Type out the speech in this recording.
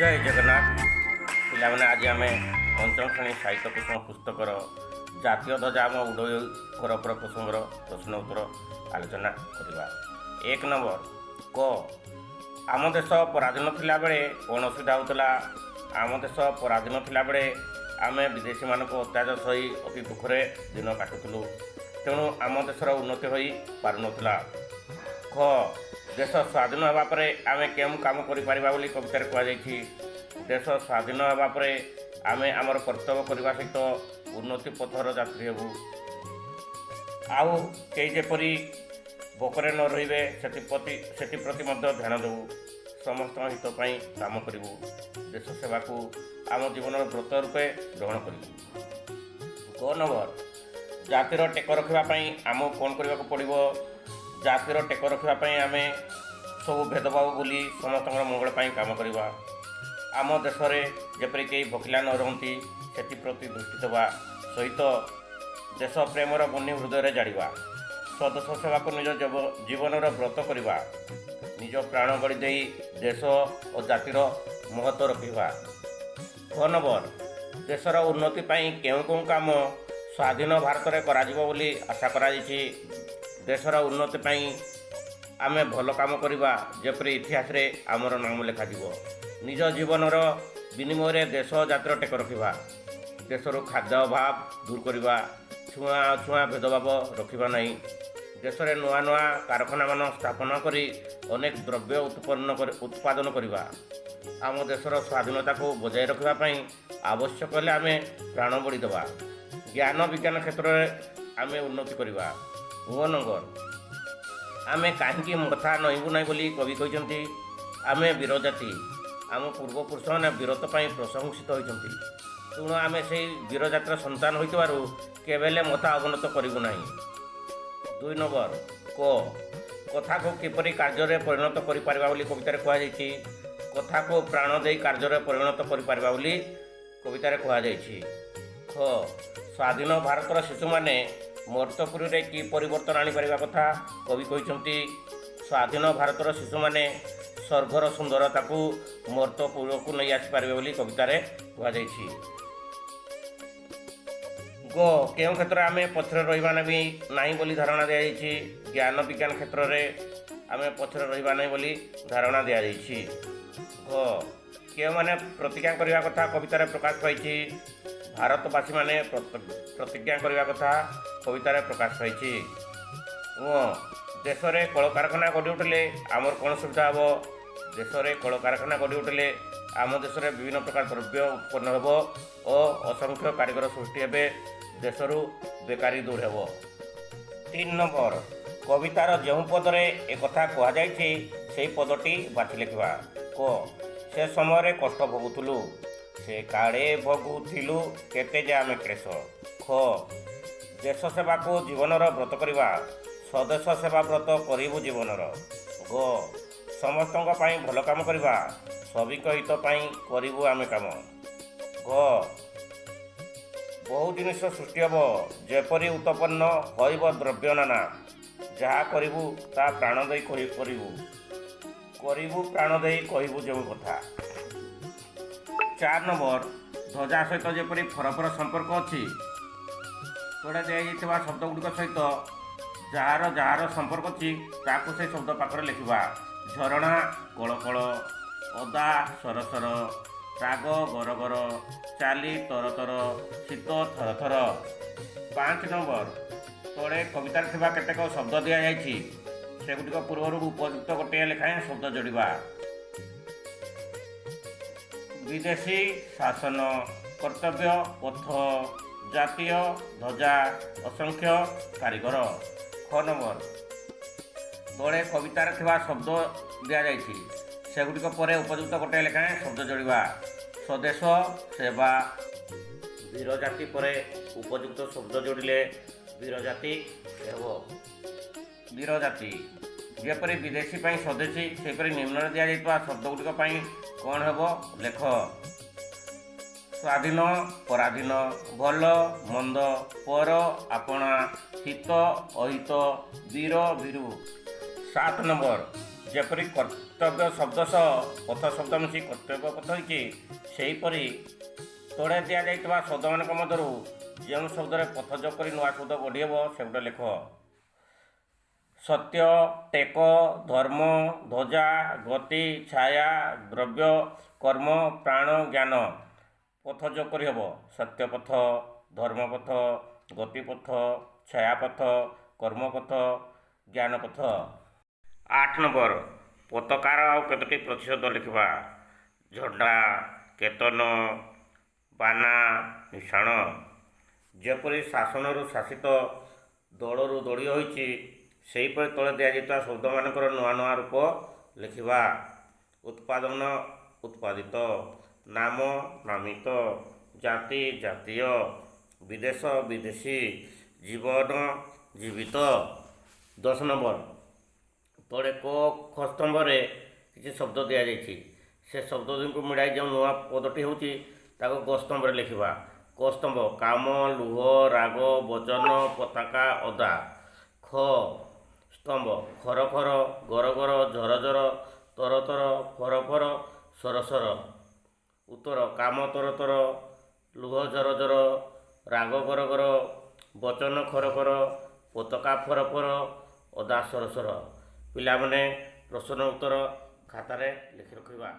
ଜୟ ଜଗନ୍ନାଥ ପିଲାମାନେ। ଆଜି ଆମେ ପଞ୍ଚମ ଶ୍ରେଣୀ ସାହିତ୍ୟ କୁସୁମ ପୁସ୍ତକର ଜାତୀୟ ଧ୍ୱଜା ଆମ ଉଡ଼ଇ ଫରଫର ପ୍ରସଙ୍ଗର ପ୍ରଶ୍ନ ଉତ୍ତର ଆଲୋଚନା କରିବା। ଏକ ନମ୍ବର କ, ଆମ ଦେଶ ପରାଧୀନ ଥିଲାବେଳେ କ'ଣ ଅସୁବିଧା ହେଉଥିଲା? ଆମ ଦେଶ ପରାଧୀନ ଥିଲାବେଳେ ଆମେ ବିଦେଶୀମାନଙ୍କ ଅତ୍ୟାଚାର ସହି ଅତି ଦୁଃଖରେ ଦିନ କାଟୁଥିଲୁ। ତେଣୁ ଆମ ଦେଶର ଉନ୍ନତି ହୋଇ ପାରୁନଥିଲା। ଖ, ଦେଶ ସ୍ୱାଧୀନ ହେବା ପରେ ଆମେ କେଉଁ କାମ କରିପାରିବା ବୋଲି କବିତାରେ କୁହାଯାଇଛି? ଦେଶ ସ୍ୱାଧୀନ ହେବା ପରେ ଆମେ ଆମର କର୍ତ୍ତବ୍ୟ କରିବା ସହିତ ଉନ୍ନତି ପଥର ଯାତ୍ରୀ ହେବୁ। ଆଉ କେହି ଯେପରି ଭୋକରେ ନ ରହିବେ, ସେଥିପ୍ରତି ମଧ୍ୟ ଧ୍ୟାନ ଦେବୁ। ସମସ୍ତଙ୍କ ହିତ ପାଇଁ କାମ କରିବୁ। ଦେଶ ସେବାକୁ ଆମ ଜୀବନର ବ୍ରତ ରୂପେ ଗ୍ରହଣ କରିବୁ। ଗ ନମ୍ବର, ଜାତିର ଟେକ ରଖିବା ପାଇଁ ଆମକୁ କ'ଣ କରିବାକୁ ପଡ଼ିବ? ଜାତିର ଟେକ ରଖିବା ପାଇଁ ଆମେ ସବୁ ଭେଦଭାବ ଭୁଲି ସମସ୍ତଙ୍କର ମଙ୍ଗଳ ପାଇଁ କାମ କରିବା। ଆମ ଦେଶରେ ଯେପରି କେହି ଭୋକିଲା ନ ରୁହନ୍ତି, ସେଥିପ୍ରତି ଦୃଷ୍ଟି ଦେବା ସହିତ ଦେଶ ପ୍ରେମର ବହ୍ନି ହୃଦୟରେ ଜାଳିବା। ସ୍ୱଦେଶ ସେବାକୁ ନିଜ ଜୀବନର ବ୍ରତ କରିବା। ନିଜ ପ୍ରାଣ ବଳି ଦେଇ ଦେଶ ଓ ଜାତିର ମହତ୍ଵ ରଖିବା। ଘ ନମ୍ବର, ଦେଶର ଉନ୍ନତି ପାଇଁ କେଉଁ କେଉଁ କାମ ସ୍ୱାଧୀନ ଭାରତରେ କରାଯିବ ବୋଲି ଆଶା କରାଯାଇଛି? ଦେଶର ଉନ୍ନତି ପାଇଁ ଆମେ ଭଲ କାମ କରିବା, ଯେପରି ଇତିହାସରେ ଆମର ନାମ ଲେଖାଯିବ। ନିଜ ଜୀବନର ବିନିମୟରେ ଦେଶ ଜାତିର ଟେକ ରଖିବା। ଦେଶରୁ ଖାଦ୍ୟ ଅଭାବ ଦୂର କରିବା। ଛୁଆଁ ଅଛୁଆଁ ଭେଦଭାବ ରଖିବା ନାହିଁ। ଦେଶରେ ନୂଆ ନୂଆ କାରଖାନାମାନ ସ୍ଥାପନ କରି ଅନେକ ଦ୍ରବ୍ୟ ଉତ୍ପାଦନ କରିବା। ଆମ ଦେଶର ସ୍ୱାଧୀନତାକୁ ବଜାୟ ରଖିବା ପାଇଁ ଆବଶ୍ୟକ ହେଲେ ଆମେ ପ୍ରାଣ ବଳି ଦେବା। ଜ୍ଞାନ ବିଜ୍ଞାନ କ୍ଷେତ୍ରରେ ଆମେ ଉନ୍ନତି କରିବା। ନମ୍ବର, ଆମେ କାହିଁକି ମଥା ନଇଁବୁ ନାହିଁ ବୋଲି କବି କହିଛନ୍ତି? ଆମେ ବୀର ଜାତି। ଆମ ପୂର୍ବପୁରୁଷମାନେ ବୀରତ୍ୱ ପାଇଁ ପ୍ରଶଂସିତ ହୋଇଛନ୍ତି। ତେଣୁ ଆମେ ସେଇ ବୀର ଜାତିର ସନ୍ତାନ ହୋଇଥିବାରୁ କେବେ ହେଲେ ମଥା ଅବନତ କରିବୁ ନାହିଁ। ଦୁଇ ନମ୍ବର କ, କଥାକୁ କିପରି କାର୍ଯ୍ୟରେ ପରିଣତ କରିପାରିବା ବୋଲି କବିତାରେ କୁହାଯାଇଛି? କଥାକୁ ପ୍ରାଣ ଦେଇ କାର୍ଯ୍ୟରେ ପରିଣତ କରିପାରିବା ବୋଲି କବିତାରେ କୁହାଯାଇଛି। ଖ, ସ୍ୱାଧୀନ ଭାରତର ଶିଶୁମାନେ ମର୍ତ୍ତପୁରୀରେ କି ପରିବର୍ତ୍ତନ ଆଣିପାରିବା କଥା କବି କହିଛନ୍ତି? ସ୍ୱାଧୀନ ଭାରତର ଶିଶୁମାନେ ସ୍ୱର୍ଗର ସୁନ୍ଦରତାକୁ ମର୍ତ୍ତପୁରକୁ ନେଇ ଆସିପାରିବେ ବୋଲି କବିତାରେ କୁହାଯାଇଛି। ଗ, କେଉଁ କ୍ଷେତ୍ରରେ ଆମେ ପଛରେ ରହିବା ନାହିଁ ବୋଲି ଧାରଣା ଦିଆଯାଇଛି? ଜ୍ଞାନ ବିଜ୍ଞାନ କ୍ଷେତ୍ରରେ ଆମେ ପଛରେ ରହିବା ନାହିଁ ବୋଲି ଧାରଣା ଦିଆଯାଇଛି। ଘ, କେଉଁମାନେ ପ୍ରତିଜ୍ଞା କରିବା କଥା କବିତାରେ ପ୍ରକାଶ ପାଇଛି? ଭାରତବାସୀମାନେ ପ୍ରତିଜ୍ଞା କରିବା କଥା କବିତାରେ ପ୍ରକାଶ ପାଇଛି। ଦେଶରେ କଳକାରଖାନା ଗଢ଼ି ଉଠିଲେ ଆମର କ'ଣ ସୁବିଧା ହେବ? ଦେଶରେ କଳକାରଖାନା ଗଢ଼ି ଉଠିଲେ ଆମ ଦେଶରେ ବିଭିନ୍ନ ପ୍ରକାର ଦ୍ରବ୍ୟ ଉତ୍ପନ୍ନ ହେବ ଓ ଅସଂଖ୍ୟ କାରିଗର ସୃଷ୍ଟି ହେବେ। ଦେଶରୁ ବେକାରୀ ଦୂର ହେବ। ତିନି ନମ୍ବର, କବିତାର ଯେଉଁ ପଦରେ ଏକଥା କୁହାଯାଇଛି, ସେଇ ପଦଟି ବାଛି ଲେଖିବା। କ, ସେ ସମୟରେ କଷ୍ଟ ଭୋଗୁଥିଲୁ। ସେ କାଳେ ଭୋଗୁଥିଲୁ କେତେ ଯେ ଆମେ କ୍ଲେଶ। ଖ, ଦେଶ ସେବାକୁ ଜୀବନର ବ୍ରତ କରିବା। ସ୍ୱଦେଶ ସେବା ବ୍ରତ କରିବୁ ଜୀବନର। ଗ, ସମସ୍ତଙ୍କ ପାଇଁ ଭଲ କାମ କରିବା। ସଭିଙ୍କ ହିତ ପାଇଁ କରିବୁ ଆମେ କାମ। ଘ, ବହୁ ଜିନିଷ ସୃଷ୍ଟି ହେବ, ଯେପରି ଉତ୍ପନ୍ନ ହୋଇବ ଦ୍ରବ୍ୟ ନାନା। ଯାହା କରିବୁ ତା ପ୍ରାଣ ଦେଇ କରିବୁ। କରିବୁ ପ୍ରାଣ ଦେଇ କହିବୁ ଯେଉଁ କଥା। ଚାରି ନମ୍ବର, ଧ୍ୱଜା ସହିତ ଯେପରି ଫରଫର ସମ୍ପର୍କ ଅଛି, ତଳେ ଦିଆଯାଇଥିବା ଶବ୍ଦ ଗୁଡ଼ିକ ସହିତ ଯାହାର ଯାହାର ସମ୍ପର୍କ ଅଛି, ତାକୁ ସେଇ ଶବ୍ଦ ପାଖରେ ଲେଖିବା। ଝରଣା କଳକଳ, ଅଦା ସରସର, ରାଗ ଗରଗର, ଚାଲି ତରତର, ଶୀତ ଥରଥର। ପାଞ୍ଚ ନମ୍ବର, ତଳେ କବିତାରେ ଥିବା କେତେକ ଶବ୍ଦ ଦିଆଯାଇଛି। ସେଗୁଡ଼ିକ ପୂର୍ବରୁ ଉପଯୁକ୍ତ ଗୋଟିଏ ଲେଖାଏଁ ଶବ୍ଦ ଯୋଡ଼ିବା। ବିଦେଶୀ ଶାସନ, କର୍ତ୍ତବ୍ୟ ପଥ, ଜାତୀୟ ଧ୍ୱଜା, ଅସଂଖ୍ୟ କାରିଗର। ଖ ନମ୍ବର, ତଳେ କବିତାରେ ଥିବା ଶବ୍ଦ ଦିଆଯାଇଛି। ସେଗୁଡ଼ିକ ପରେ ଉପଯୁକ୍ତ ଗୋଟିଏ ଲେଖାଏଁ ଶବ୍ଦ ଯୋଡ଼ିବା। ସ୍ୱଦେଶ ସେବା, ବୀର ଜାତି ପରେ ଉପଯୁକ୍ତ ଶବ୍ଦ ଯୋଡ଼ିଲେ ବୀର ଜାତି ହେବ। ବୀର ଜାତି ଯେପରି ବିଦେଶୀ ପାଇଁ ସ୍ୱଦେଶୀ, ସେହିପରି ନିମ୍ନରେ ଦିଆଯାଇଥିବା ଶବ୍ଦ ଗୁଡ଼ିକ ପାଇଁ କ'ଣ ହେବ ଲେଖ। ସ୍ୱାଧୀନ, ପରାଧୀନ, ଭଲ, ମନ୍ଦ, ପର, ଆପଣା, ହିତ, ଅହିତ, ବୀର, ଭୀରୁ। ସାତ ନମ୍ବର, ଯେପରି କର୍ତ୍ତବ୍ୟ ଶବ୍ଦ ସହ ପଥ ଶବ୍ଦ ମିଶି କର୍ତ୍ତବ୍ୟ ପଥ ହୋଇଛି, ସେହିପରି ତଳେ ଦିଆଯାଇଥିବା ଶବ୍ଦମାନଙ୍କ ମଧ୍ୟରୁ ଯେଉଁ ଶବ୍ଦରେ ପଥ ଯୋଗ କରି ନୂଆ ଶବ୍ଦ ଗଢ଼ି ହେବ, ସେଗୁଡ଼ା ଲେଖ। ସତ୍ୟ, ଟେକ, ଧର୍ମ, ଧ୍ୱଜା, ଗତି, ଛାୟା, ଦ୍ରବ୍ୟ, କର୍ମ, ପ୍ରାଣ, ଜ୍ଞାନ। ପଥ ଯୋଗ କରିହେବ: ସତ୍ୟପଥ, ଧର୍ମପଥ, ଗତିପଥ, ଛାୟାପଥ, କର୍ମପଥ, ଜ୍ଞାନପଥ। 8 ନମ୍ବର, ପତାକାର ଆଉ କେତୋଟି ପ୍ରତିଶବ୍ଦ ଲେଖିବା। ଝଣ୍ଡା, କେତନ, ବାନା, ନିଶାଣ। ଯେପରି ଶାସନରୁ ଶାସିତ, ଦଳରୁ ଦଳୀୟ ହୋଇଛି, ସେହିପରି ତଳେ ଦିଆଯାଇଥିବା ଶବ୍ଦମାନଙ୍କର ନୂଆ ନୂଆ ରୂପ ଲେଖିବା। ଉତ୍ପାଦନ, ଉତ୍ପାଦିତ, ନାମ, ନାମିତ, ଜାତି, ଜାତୀୟ, ବିଦେଶ, ବିଦେଶୀ, ଜୀବନ, ଜୀବିତ। 10 ନମ୍ବର, ତଳେ କ ଖ ସ୍ତମ୍ଭରେ କିଛି ଶବ୍ଦ ଦିଆଯାଇଛି। ସେ ଶବ୍ଦ ଦୁଇକୁ ମିଳାଇ ଯେଉଁ ନୂଆ ପଦଟି ହେଉଛି, ତାକୁ ଗ ସ୍ତମ୍ଭରେ ଲେଖିବା। କ ସ୍ତମ୍ଭ: କାମ, ଲୁହ, ରାଗ, ବଚନ, ପତାକା, ଅଦା। ଖ ସ୍ତମ୍ଭ: ଖର ଖର, ଗର ଗର, ଝର ଝର, ତର ତର, ଫର ଫର, ସର ସର। ଉତ୍ତର: କାମ ତର ତର, ଲୁହ ଝର ଝର, ରାଗ ଗର ଗର, ବଚନ ଖର ଖର, ପତାକା ଫର ଫର, ଅଦା ସର ସର। ପିଲାମାନେ, ପ୍ରଶ୍ନ ଉତ୍ତର ଖାତାରେ ଲେଖି ରଖିବା।